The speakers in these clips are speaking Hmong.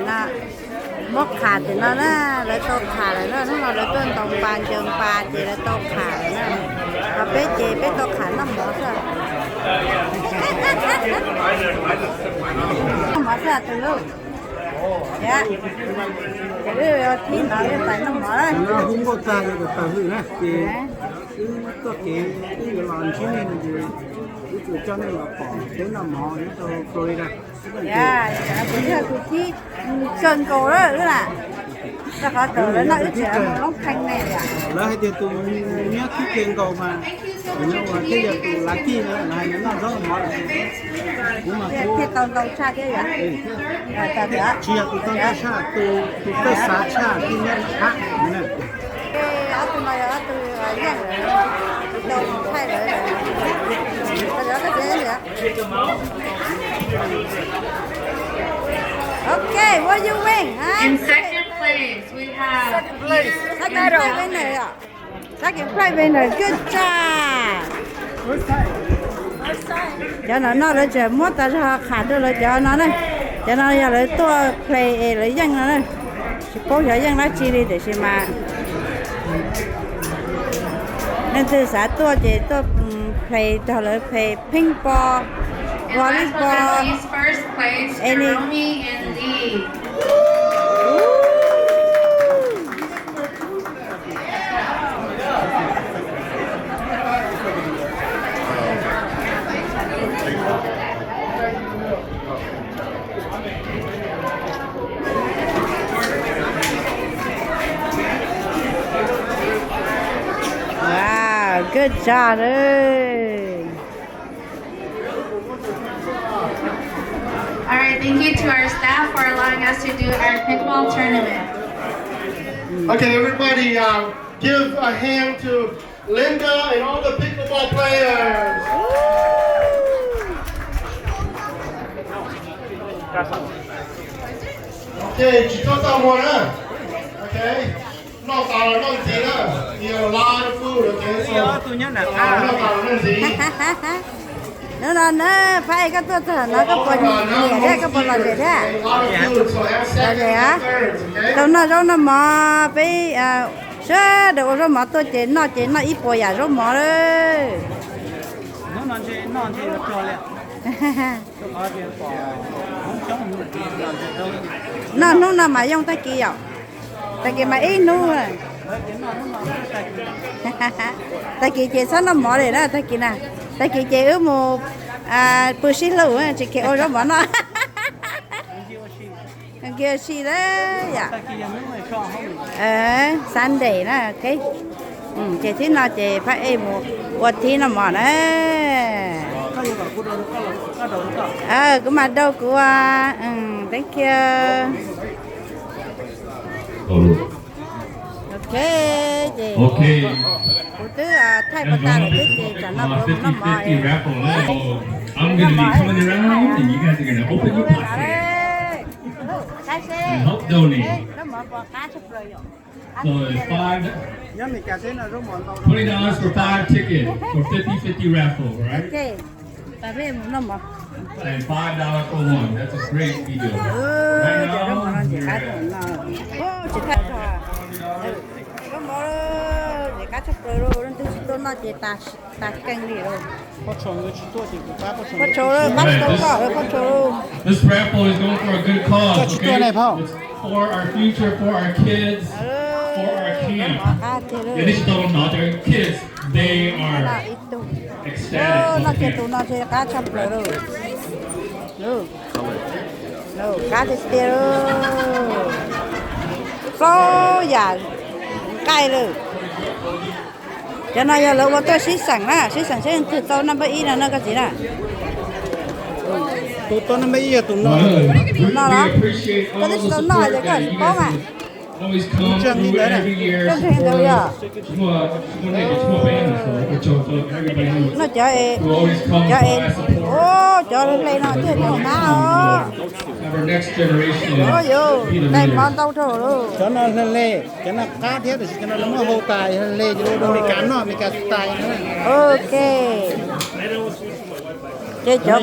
Muab qham tim no na, lawv tau qham lawm na, hnub no lawv tuaj ntaus npas ncaws npas ces lawv tau qham lawm na. Ho peb ces peb tau qham noj mov xwb. Noj mov xwb tus lub. Ces wb thib no wb pais noj mov. Hu nkauj tag li tawg hwj na ces wb txoj kev wb yuav los ntsib nej no ces wb tsuas coj nej los pom peb noj mov nyob rau Florida. Ces yog tus thib kawg nkaus lawm wb na, rau qhov thaum lawv noj wb tseem mus loob pheej ne. Lawv hais tias tus nyob thib kawg nkaus mas tus nyob uas thiaj yog tus lucky na, lawv hais tias noj zaub noj mov lawm. Kuv mas kuv thiaj tau ntau tshaj thiab yom. Tsis yog tus tau ntau tshaj, tus tus txawj xav tshaj thiaj nyob hab na. Ob tug no yog ob tug yeej lawm, tus tau thaij lawm. Okay, what you win, huh? In second place, we have Second place winner, yom. Second place winner, good job. Cov no no lawv tseem muab tas zog qham rau lawv cov no na. Cov no yog lawv tuaj play es lawv yeej no na. Tsis paub xyov yeej dab tsi li tiam sis mas leej twg xav tuaj ces tuaj play, nrog lawv play ping pong, volleyball, any. Wow, good job. All right, thank you to our staff for allowing us to do our pickleball tournament. Okay, everybody, uh, give a hand to Linda and all the pickleball players. Okay, tsis txhob txaj muag na. Okay. Noj tas los noj ntxiv na. Noj tas los noj ntxiv. Hnub no na, Phaj Ej, koj tuaj txog no koj puas nyiam thiab, koj puas lom zem thiab? Lom zem a. Tau noj zaub noj mov, peb sawv daws ua zaub mov tuaj ces noj ces noj ib puas yam zaub mov lawm. Noj hnub no mas yooj tag kis yom. Tag kis mas ib hnub. Tag kis ces txhob noj mov li na tag kis na. Tag kis ces wb mus pw sib hlub tsis kheev ua zaub mov noj. Kiag si lawm yom. Sunday na, ok. Ces thib no ces Phaj Ej mus ua thib noj mov na. Kuv mas rau kuv, thank you. Ok, ces kuv twb thaij pas tas lawm xwb ces tsam no kuv mus noj mov. Noj mov pom qab tshaj plaws yom. So it's five, twenty dollars for five ticket for fifty fifty raffle, right? And five dollars for one. That's a great deal. Right now, we're at Zaub mov ces qab tshaj plaws lauj, leej twg tsis tuaj noj ces tas keeg li lauj. Phauj Tshau, pab tsis tau koj, Phauj Tshau. This raffle is going for a good cause, okay? It's for our future, for our kids, for our camp. Yog nej tsis tau los nov, kids, they are ecstatic. Noj kiag tus no ces qab tshaj plaws lauj. Qab tiag tiag lauj. Plaub yam nqaij lawm. Cov no yog lawv ua tuaj sib xeem na, sib xeem seb leej twg tau naj npawb ib no na koj txiv na. Tus tau naj npawb ib yog tus no. Tus no los? Koj twb tsis tau noj ces koj tsis paub mas. Ntseeg li ntawd na. Ntseeg li ntawd yog. No cov, cov es, cov hle no thiaj tau qab os. Yuav, tais mov ntau dhau lauj. Cov no hle hle, cov no qab thiab tab sis cov no lawv muab hau tas hle hle ces ua rau Meskas noj, Meskas style na. Ok. Ces cov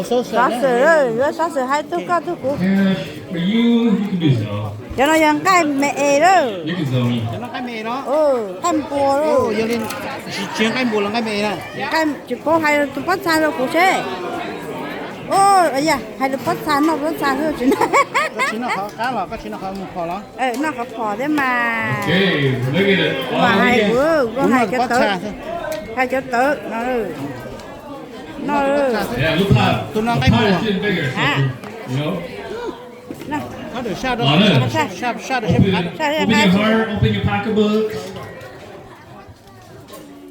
xov xwm, yuav xov xwm hais tug koj tug kuv. Cov no yog nqaij me es lawm. Nqaij npua lawm. Tsis paub hais tus pob txha rau kuv seb. Hais tus pob txha noj pob txha xwb tsis noj qhov phom thiab mas. Kuv mam hais kuv hais cov tawv, hais cov tawv no. Tus no nqaij npua.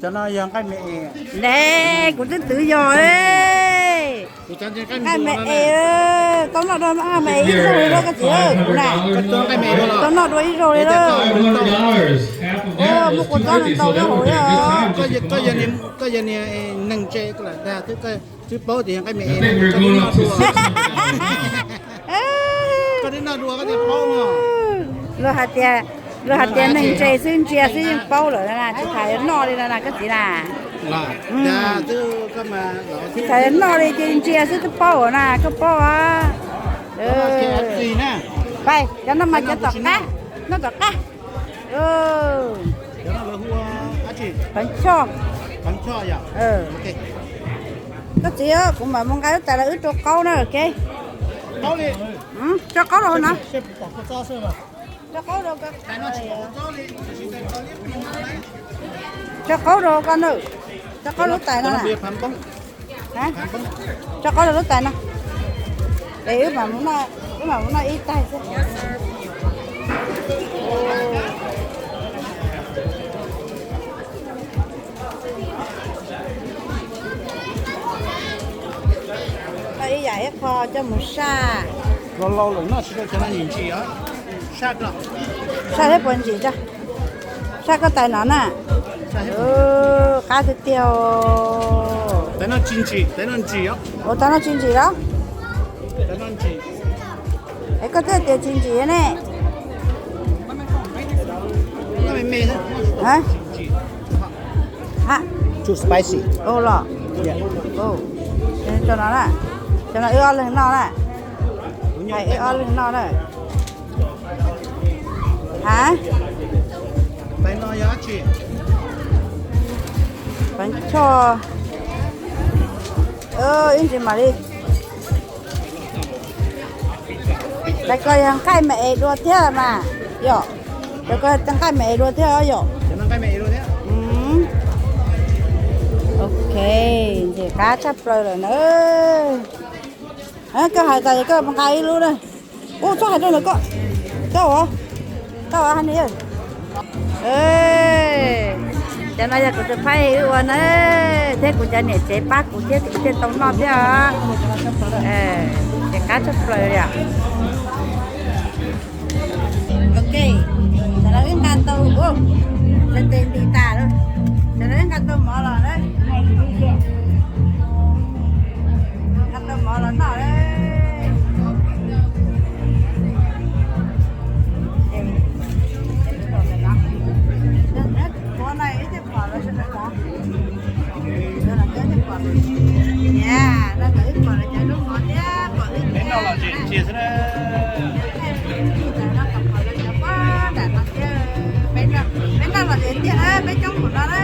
Cov no yog nqaij me es. Ne, kuv twb twv yog. Nqaij me es, tau noj dua me es ib zaug li lauj koj txiv, kuv na. Tau noj dua ib zaug li lauj. Muaj kua txob ntau ntau hauv thiab. Koj yog niag neeg ntse koj lam dag xwb, koj twb paub tias yog nqaij me es, koj twb noj dua. Koj twb noj dua koj thiaj paub. Luag hais tias, luag hais tias neeg ntse xwb ntsia xwb yeej paub lawm na, tsis tas yuav noj li no na koj txiv na. Tsis tas yuav noj li ces ntsia xwb twb paub na, koj paub. Pais, cov no mas cov tom qab, noj tom qab. Pov choj. Koj txiv, kuv mam mus nqa lub tais los wb rau qaub na, ok. Tso qaub rau hauv no. Tso qaub rau, tso qaub rau koj na. Tso qaub lub tais no na. Tso qaub rau lub tais no. Es wb mam mus noj ib tais xwb. Ib yam ib qho coj mus saj. Laus laus lawm noj tsis tau cov no ntsim os. Saj thiab puas ntsim tso. Saj koj tais no na. Qab tiag tiag. Ua tais no tsis ntsim los? Es koj twb tias tsis ntsim ne. Too spicy. Los, cov no na, cov no wb ob leeg noj na. Hais wb ob leeg noj na. Ha, pov choj. Ib ntsis mam li. Tais ko yog nqaij me es dua thiab mas yom. Tais ko yog nqaij me es dua thiab yom. Ok, ntxim qab tshaj plaws lawm na. Koj hais tas koj nqa ib lub na. Ub, txhob hais rau ntawm koj. Koj ua, koj ua hais ni. Cov no yog kuv tus phaij wb ua na, thiab kuv cov niam tsev pab kuv thiab kuv thiaj tau noj thiab os. Ces qab tshaj plaws li os. Ok, tam no wb nqa tau, ua, tes nti tas lawm. Tam no wb nqa tau mov los na. Nqa tau mov los noj lawm. Peb noj los tsis ntsia xwb na. Peb noj los tsis ntsia na, peb coob npaum no na.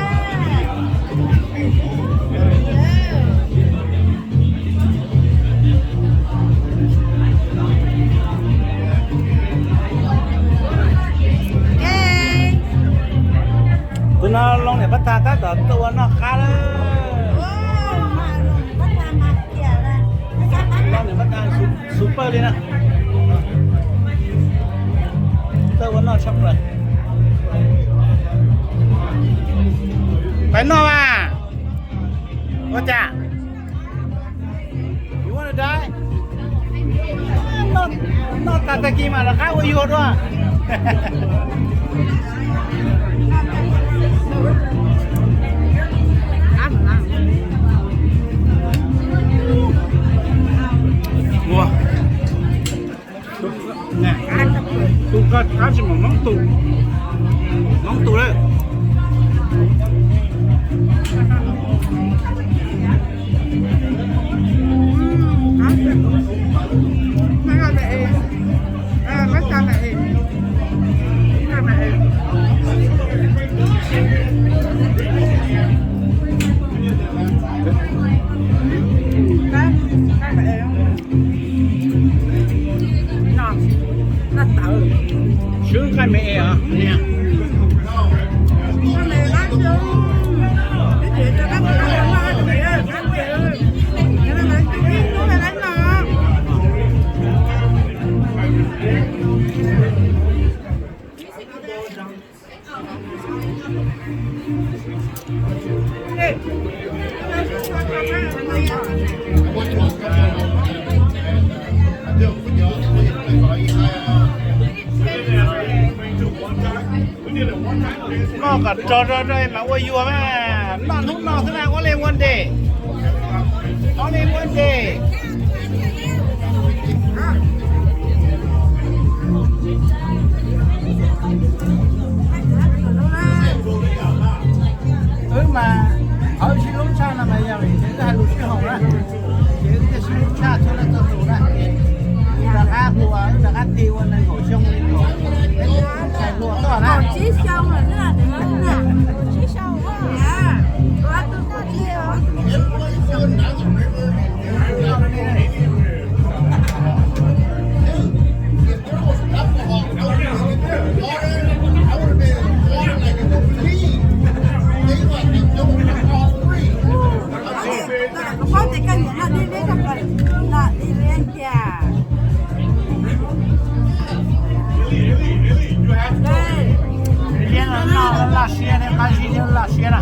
Tus no Looj niam Pab Tag tab tom tuaj ua noj qab lawm. Looj niam Pab Tag super li na. Tuaj ua noj tshaj plaws. Pais noj mas. Ua cas? Noj tas tag kis mas rov qab ua yuag dua. Ua, tus koj qab tsis mus noob tus, noob tus lawm. Swb nqaij me es os. Noj kom rog rog rog mas ua yuag mas, noj hnub no xwb na, only one day. Only one day. Wb mas qhov wb sib hlub tshaj no mas yog vim tias wb hais lus sib haum na, ces wb thiaj sib hlub tshaj txhua leej txhua tus na. Ces wb rov qab hu, wb rov qab tig ua nees nkaum xyoo li kom peb hais lus toj na. Liab no laj siab ne, qab zib liab laj siab na.